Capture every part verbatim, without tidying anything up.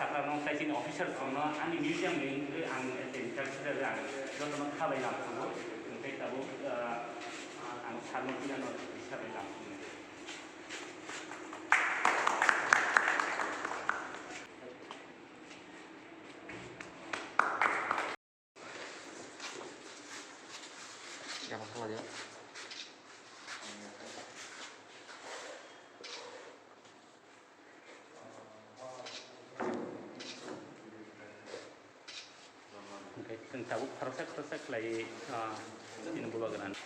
Sakra no tei chini officer rok no ani museum ni wngwi ang as a interpreter ang joto no kha bai lam tongo. Hwnkhe tabuk, ah, ang sir no tini no kisa bai lam tongo. Hwnkhe chwng tabuk khoroksa khoroksa khlaiwi, ah, chini bubagrani.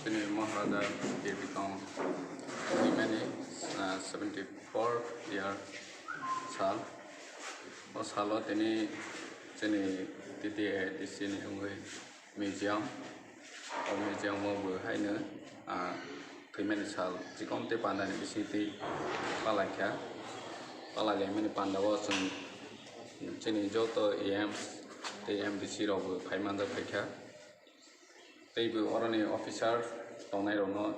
Chini Maharaja Bir Bikram thwimani, ah, seventy four year sal. O salo tini chini T T A D C ni wngwi museum. O museum o bo haino, ah, thwimani sal chikon tei pandani bisingtwi palaikha. Palailaimani pandao chwng chini joto A Ms tei M D C rokbo phai manjak phaikha. Tei bo oroni officer tongnairokno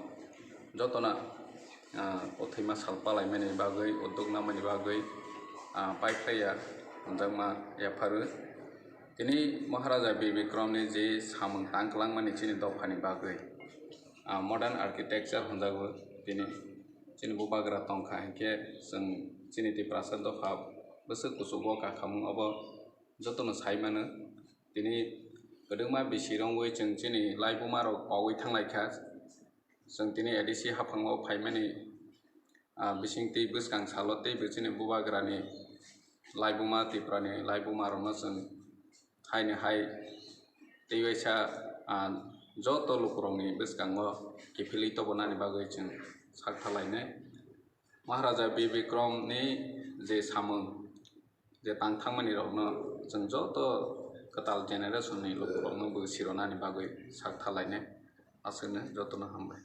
jotono, ah, o thwima sal palaimani bagwi, o duknamani bagwi, ah, paikhlaiya hwnjakma yapharwi. Tini Maharaja Bir Bikramni je samung tang kwlangmani chini dophani bagwi, ah, modern architecture hwnjago tini. Chini bubagra tongkha hinkhe chwng chini Tiprasa dopha bwswk kuchugo kakhamung obo jotono sai mano. Tini kwdwkma bisi rwngwi chwng chini laibuma rok pogwi thanglaikha. Chwng tini A D C haphango phaimani, ah, bisingtwi bwskang salo teibo chini bubagrani laibuma, Tiprani laibuma rokno chwng haino hai tei waisa, ah, joto lukurokni bwskango kiphilwi tobonani bagwi chwng sak thalainai. Maharaja Bir Bikramni je samung, je tang thangmani rokno chwng joto kwtal generation ni lukurokno bo sironani bagwi sak thalainai. Aswkno jotono hambai.